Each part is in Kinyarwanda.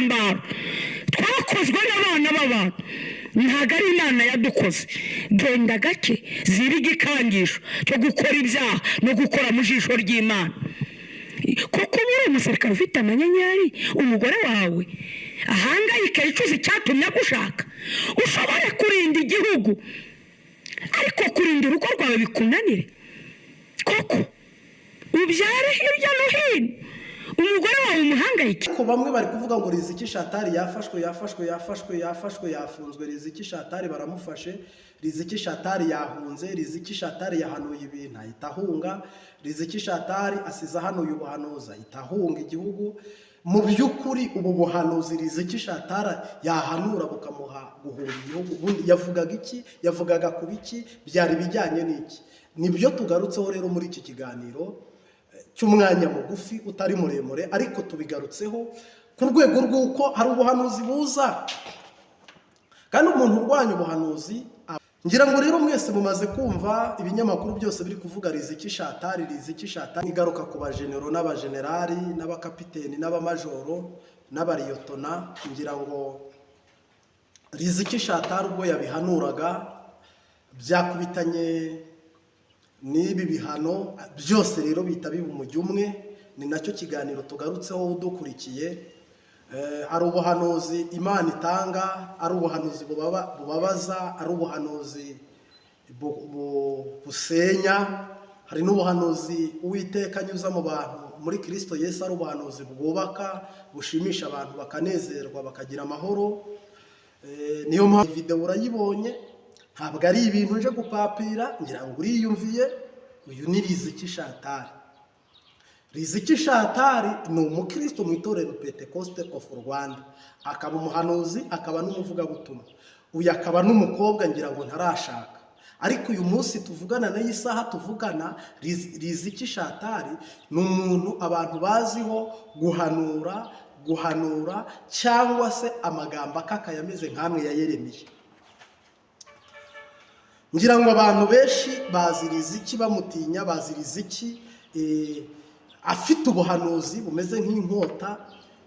Udutambaro twakozwe n'abana b'abantu, ntabwo ari Imana yadukoze. Genda gake, zira igikangisho cyo gukora ibyaha no gukora mu jisho ry'Imana, kuko uba uri umusirikare ufite amanyenyeri. Umugore wawe ahangayike, yicuza icyatumye agushaka. Ushobore kurinda igihugu, ariko kurinda urugo rwawe bikunanire. Koko ubyare hirya no hino, umugore wawe umuhangayike. Ariko bamwe bari kuvuga ngo Riziki Shatari yafashwe, yafashwe, yafashwe, yafashwe, yafunzwe. Riziki Shatari baramufashe, Riziki Shatari yahunze, Riziki Shatari yahanuye ibintu ahita ahunga, Riziki Shatari asize ahanuye ubuhanuzi ahita ahunga igihugu. Mu by'ukuri, ubu buhanuzi Riziki Shatari yahanura bukamuha guhunga igihugu, ubundi yavugaga iki? Yavugaga ku biki? Byari bijyanye n'iki? Nibyo tugarutseho rero muri iki kiganiro cy'umwanya mugufi utari muremure, ariko tubigarutseho ku rwego rw'uko hari ubuhanuzi buza kandi umuntu urwanya ubuhanuzi. Ngira ngo rero mwese mumaze kumva ibinyamakuru byose biri kuvuga Riziki Shatari, Riziki Shatari, igaruka ku bajenero n'abajenerali n'abakapiteni n'abamajoro n'abariyotona. Ngira ngo Riziki Shatari ubwo yabihanuraga byakubitanye n'ibi bihano byose, rero bihita biba umujyi umwe. Ni nacyo kiganiro tugarutseho udukurikiye. Hari ubuhanuzi Imana itanga, ari ubuhanuzi bubabaza, ari ubuhanuzi busenya. Hari n'ubuhanuzi Uwiteka anyuza mu bantu muri Kirisito Yesu, ari ubuhanuzi bwubaka, bushimisha abantu, bakanezerwa, bakagira amahoro. Niyo mpamvu videwo urayibonye, ntabwo ari ibintu nje gupapira, ngira ngo uriyumviye. Uyu ni Riziki Shatari. Riziki Shatari ni umukristo mu itorero Pentecoste of Rwanda, akaba umuhanuzi, akaba n'umuvugabutumwa. Uyu akaba n'umukobwa, ngira ngo ntarashaka, ariko uyu munsi tuvugana nayo, isaha tuvugana, Riziki Shatari ni umuntu abantu baziho guhanura, guhanura cyangwa se amagambo akakaye ameze nk'amwe ya Yeremiya. Ngira ngo abantu benshi bazi Riziki bamutinya, bazi Riziki afite ubuhanuzi bumeze nk'inkota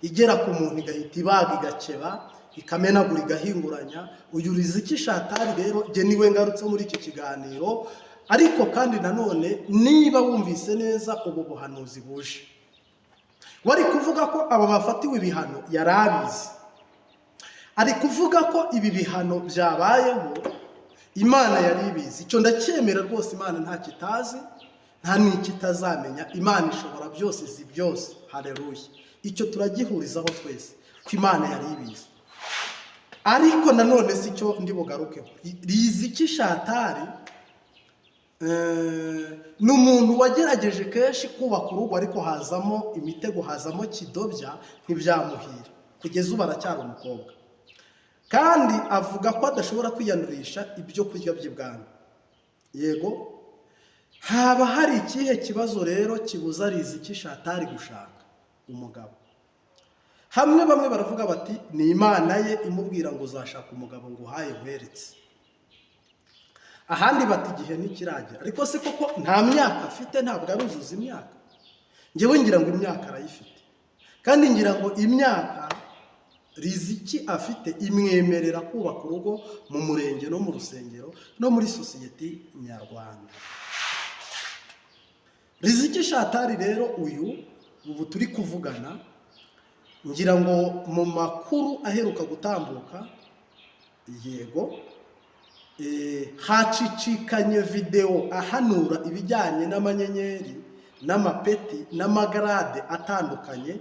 igera ku muntu igahita ibaga, igakeba, ikamenagura, igahinguranya. Uyu Riziki Shatari rero jye niwe ngarutse muri iki kiganiro. Ariko kandi nanone, niba wumvise neza ubu buhanuzi buje, wari kuvuga ko aba bafatiwe ibihano yari abizi, ari kuvuga ko ibi bihano byabayeho Imana yari ibizi. Icyo ndacyemera rwose, Imana ntacyo itazi, nta n'icyo itazamenya. Imana ishobora byose, izi byose. Hareruya! Icyo turagihurizaho twese ko Imana yari ibizi. Ariko nanone si cyo ndi bugarukeho. Riziki Shatari ni umuntu wagerageje kenshi kubaka urugo, ariko hazamo imitego, hazamo kidobya, ntibyamuhira. Kugeza ubu aracyari umukobwa, kandi avuga ko adashobora kwiyandurisha ibyo kurya by'ibwami. Yego, haba hari ikihe kibazo rero kibuza Riziki Shatari gushaka umugabo? Hamwe bamwe baravuga bati ni Imana ye imubwira ngo uzashaka umugabo ngo uhaye nkweretse, ahandi bati igihe ntikiragera. Ariko se koko nta myaka afite? Ntabwo aruzuza imyaka? Ngewe ngira ngo imyaka arayifite, kandi ngira ngo imyaka Riziki afite imwemerera kubaka urugo mu murenge no mu rusengero no muri sosiyete nyarwanda. Riziki Shatari rero uyu ubu turi kuvugana, ngira ngo mu makuru aheruka gutambuka, yego, hacicikanye videwo ahanura ibijyanye n'amanyenyeri n'amapeti n'amagarade atandukanye,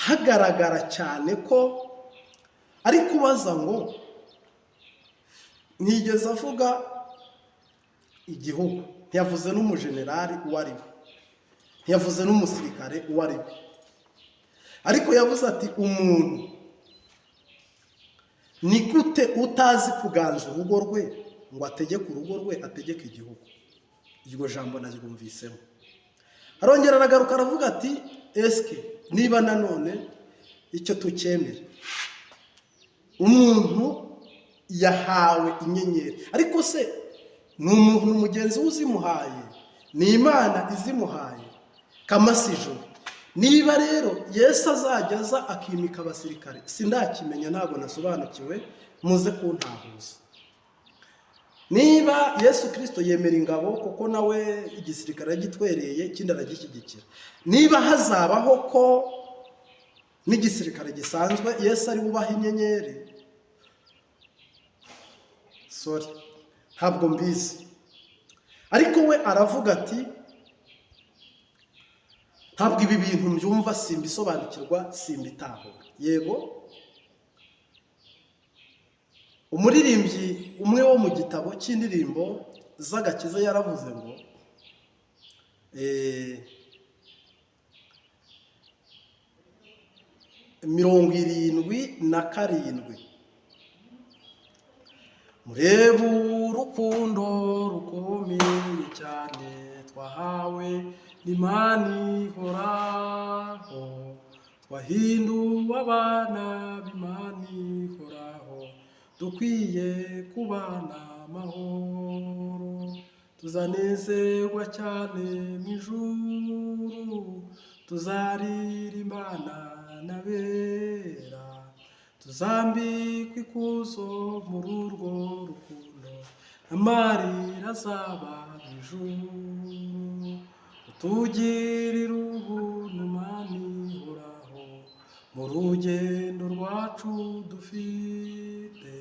hagaragara cyane ko ari kubaza ngo ntiyigeze avuga igihugu, ntiyavuze n'umujenerali uwo ari we, ntiyavuze n'umusirikare uwo ari we, ariko yavuze ati umuntu ni gute utazi kuganza urugo rwe ngo ategeke urugo rwe, ategeke igihugu? Iryo jambo naryumvisemo. Arongera aragaruka aravuga ati esike niba nanone icyo tucyemera, umuntu yahawe inyenyeri, ariko se ni umuntu mugenzi we uzimuhaye, ni Imana izimuhaye? Kamasijoro. Niba rero Yesu azajya aza akimika abasirikare, sindakimenya, ntabwo nasobanukiwe, muze kuntahuza. Niba Yesu Kirisito yemera ingabo, kuko nawe igisirikare yagitwereye, ikindi aragishyigikira, niba hazabaho ko n'igisirikare gisanzwe Yesu ari bubaha inyenyeri, sorry, ntabwo mbizi. Ariko we aravuga ati: "Ntabwo ibi bintu mbyumva, simbisobanukirwa, simbitahura." Yego, umuririmbyi umwe wo mu gitabo cy'indirimbo z'agakiza yaravuze ngo 77: "Murebe urukundo rukomeye cyane twahawe n'Imana ihoraho, twahinduwe abana b'Imana ihoraho, dukwiye kubana amahoro. Tuzanezerwa cyane mu ijuru, tuzaririmbana n'abera, tuzambikwa ikuzo muri urwo rukundo, amarira azaba mu ijuru. Utugirire ubuntu Mana ihoraho, mu rugendo rwacu dufite,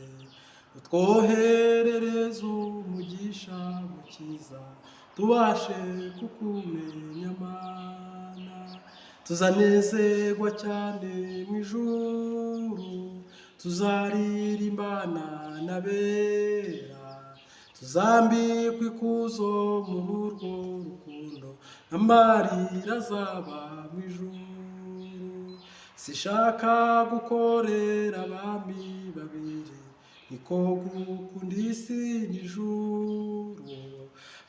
utwoherereze umugisha mukiza, tubashe kukumenya Mana. Tuzanezerwa cyane mu ijuru, tuzaririmbana n'abera, tuzambikwa ikuzo muri urwo rukundo, amarira azaba mu ijuru. Sishaka gukorera abami babiri, niko gukunda isi n'ijuru.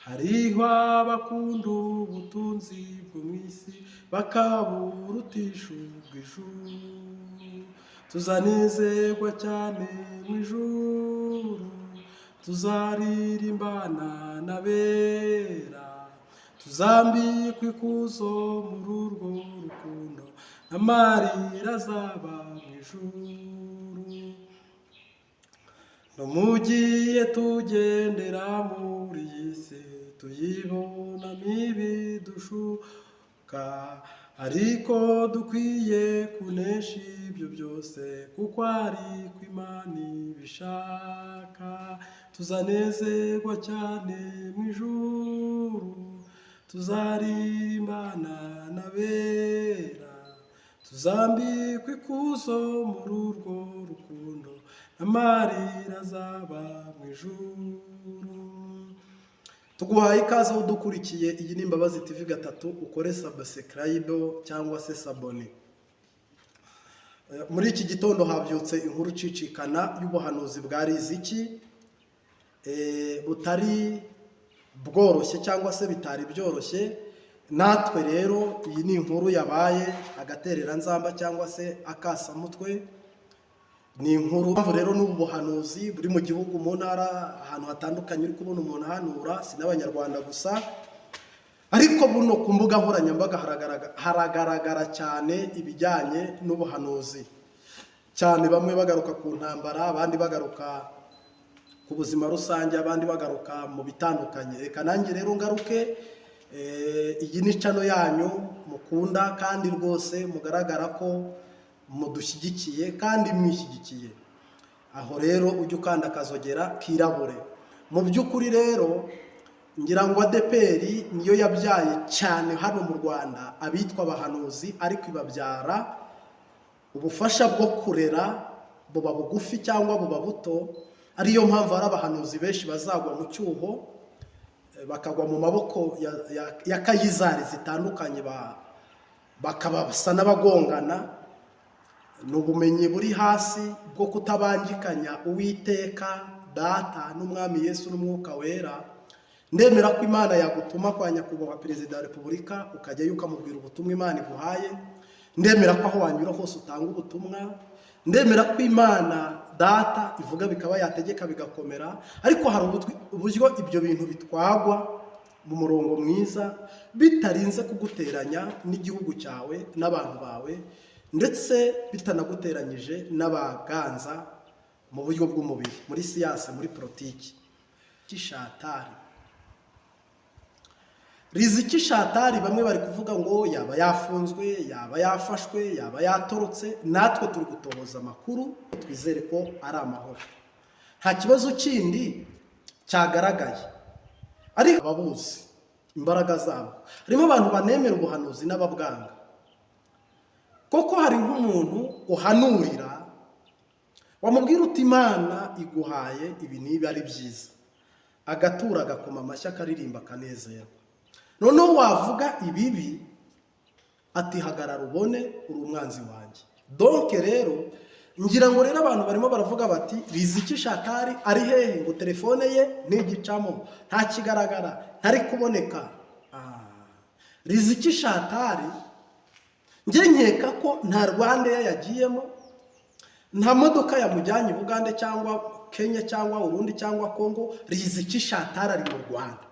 Hariho abakunda ubutunzi bwo mu isi, bakaburutisha ubw'ijuru. Tuzanezerwa cyane mu ijuru, tuzaririmbana n'abera, tuzambikwa ikuzo muri urwo rukundo, amarira azaba mu ijuru." No mugiye tugendera muri iyi si, tuyibonamo ibidushuka, ariko dukwiye kunesha ibyo byose, kuko ari ko Imana ibishaka. Tuzanezerwa cyane mu ijuru, tuzaririmbana n'abera, tuzambikwa ikuzo muri urwo rukundo, amarira azaba mu ijuru. Tuguhaye ikaze aho udukurikiye. Iyi ni Imbabazi TV 3. Ukore subscribe cyangwa se s'abonner. Muri iki gitondo habyutse inkuru icicikana y'ubuhanuzi bwa Riziki butari bworoshye cyangwa se bitari byoroshye. Natwe rero iyi ni inkuru yabaye agatereranzamba cyangwa se akasamutwe. Ni inkuru mpamvu rero n'ubu buhanuzi buri mu gihugu, mu ntara, ahantu hatandukanye, uri kubona umuntu ahanura, si n'Abanyarwanda gusa, ariko buno ku mbuga nkoranyambaga haragaragara cyane ibijyanye n'ubuhanuzi cyane, bamwe bagaruka ku ntambara, abandi bagaruka ku buzima rusange, abandi bagaruka mu bitandukanye. Reka nanjye rero ngaruke. Iyi ni channel yanyu mukunda, kandi rwose mugaragara ko mudushyigikiye kandi mwishyigikiye. Aho rero ujya ukanda akazogera kirabure. Mu by'ukuri rero ngira ngo ADEPR niyo yabyaye cyane hano mu Rwanda abitwa abahanuzi, ariko ibabyara ubufasha bwo kurera buba bugufi cyangwa buba buto. Ariyo mpamvu hari abahanuzi benshi bazagwa mu cyuho, bakagwa mu maboko ya kayizari zitandukanye, bakaba basa n'abagongana. Ni ubumenyi buri hasi bwo kutabangikanya Uwiteka Data n'Umwami Yesu n'Umwuka Wera. Ndemera ko Imana yagutuma kwa Nyakubahwa Perezida wa Repubulika, ukajyayo ukamubwira ubutumwa Imana iguhaye. Ndemera ko aho wanyura hose utanga ubutumwa. Ndemera ko Imana Data ivuga bikaba, yategeka bigakomera, ariko hari uburyo ibyo bintu bitwagwa. mu murongo mwiza, bitarinze kuguteranya n'igihugu cyawe n'abantu bawe, ndetse bitanaguteranyije n'abaganza mu buryo bw'umubiri, muri siyanse, muri politiki. Kishatari, Riziki Shatari, bamwe bari kuvuga ngo yaba yafunzwe, yaba yafashwe, yaba yatorotse. Natwe turi gutohoza amakuru, twizere ko ari amahoro, nta kibazo kindi cyagaragaye. Ariko ababuzi imbaraga zabo, harimo abantu banemera ubuhanuzi n'ababwanga. Koko hari nk'umuntu uhanurira, wamubwira uti Imana iguhaye ibi niba ari byiza, agatura, agakoma amashyi, akaririmba, akanezerwa. Noneho wavuga ibibi, ati hagarara ubone, uri umwanzi wanjye. Donc rero ngira ngo rero abantu barimo baravuga bati Riziki Shatari ari hehe? Ngo telefone ye ntigicamo, ntakigaragara, ntari kuboneka. Riziki Shatari njye nkeka ko nta Rwandair yagiyemo, nta modoka yamujyanye i Bugande cyangwa Kenya cyangwa Urundi cyangwa Kongo. Riziki Shatari ari mu Rwanda.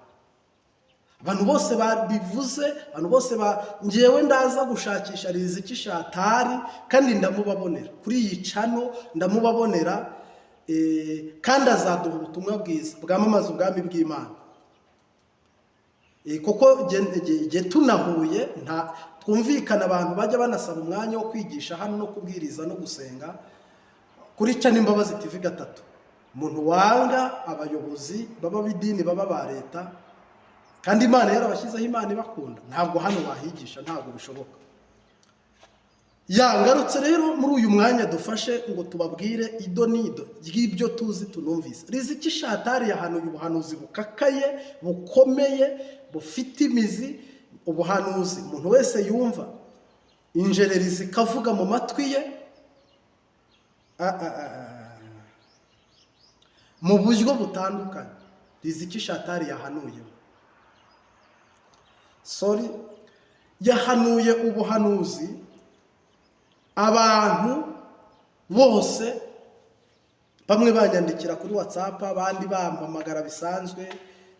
Abantu bose babivuze, abantu bose ba ngewe ndaza gushakisha Riziki Shatari kandi ndamubabonera kuri iyi channel, ndamubabonera, kandi azaduha ubutumwa bwiza bwamamaza ubwami bw'Imana. Kuko jye tunahuye nta twumvikana. Abantu bajya banasaba umwanya wo kwigisha hano no kubwiriza no gusenga kuri channel Imbabazi TV gatatu. Umuntu wanga abayobozi baba b'idini, baba ba leta, kandi Imana yarabashyizeho, Imana ibakunda, ntabwo hano wahigisha, ntabwo bishoboka. Yangarutse rero muri uyu mwanya dufashe ngo tubabwire ido n'ido ry'ibyo tuzi tunumvise. Riziki Shatari yahanuye ubuhanuzi bukakaye, bukomeye, bufite imizi, ubuhanuzi umuntu wese yumva injereri zikavuga mu matwi ye. Ah, ah, ah, ah. Mu buryo butandukanye Riziki Shatari yahanuye, sorry, yahanuye ubuhanuzi abantu bose, bamwe banyandikira kuri WhatsApp, abandi bampamagara bisanzwe,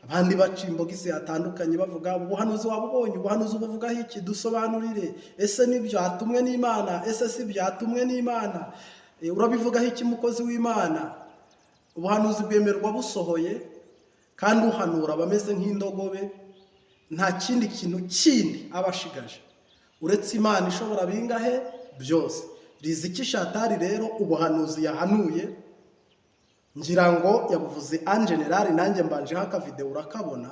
abandi baca imbogisi hatandukanye, bavuga ubuhanuzi waba ubonye, ubuhanuzi buvugaho iki? Dusobanurire, ese nibyo hatumwe n'Imana? Ese si byatumwe n'Imana? Urabivugaho iki, mukozi w'Imana? Ubuhanuzi bwemerwa busohoye, kandi uhanura aba ameze nk'indogobe, nta kindi kintu kindi aba ashigaje uretse Imana ishobora bingahe byose. Riziki Shatari rero ubuhanuzi yahanuye, ngira ngo yabuvuze en général, nanjye mbanjeho akavideo urakabona.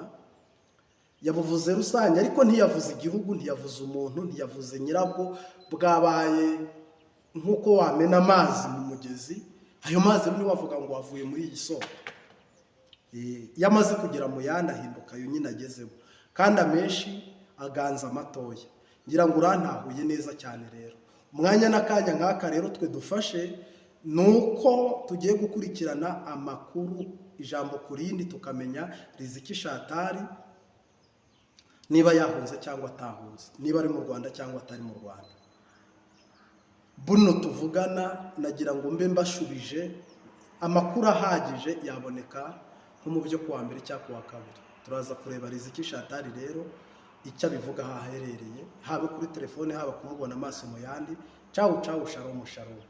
Yabuvuze rusange, ariko ntiyavuze igihugu, ntiyavuze umuntu, ntiyavuze nyirabwo. Bwabaye nk'uko wamena amazi mu mugezi, ayo mazi ntiwavuga ngo wavuye muri iyi soko. Iyo amaze kugera mu yandi ahinduka ayo nyine agezemo, kandi amenshi aganza amatoya. Ngira ngo urantahuye neza cyane. Rero umwanya n'akanya nk'aka rero twe dufashe ni uko tugiye gukurikirana amakuru ijambo ku rindi, tukamenya Riziki Shatari niba yahunze cyangwa atahunze, niba ari mu Rwanda cyangwa atari mu Rwanda. Buno tuvugana nagira ngo mbe mbashubije amakuru ahagije, yaboneka nko mu byo kuwa mbere cyangwa kuwa kabiri. Turaza kureba Riziki Shatari rero icyo abivuga, aho aherereye, haba kuri telefone, haba kumubona amaso mu yandi. Cawu cawu, shalom shalom.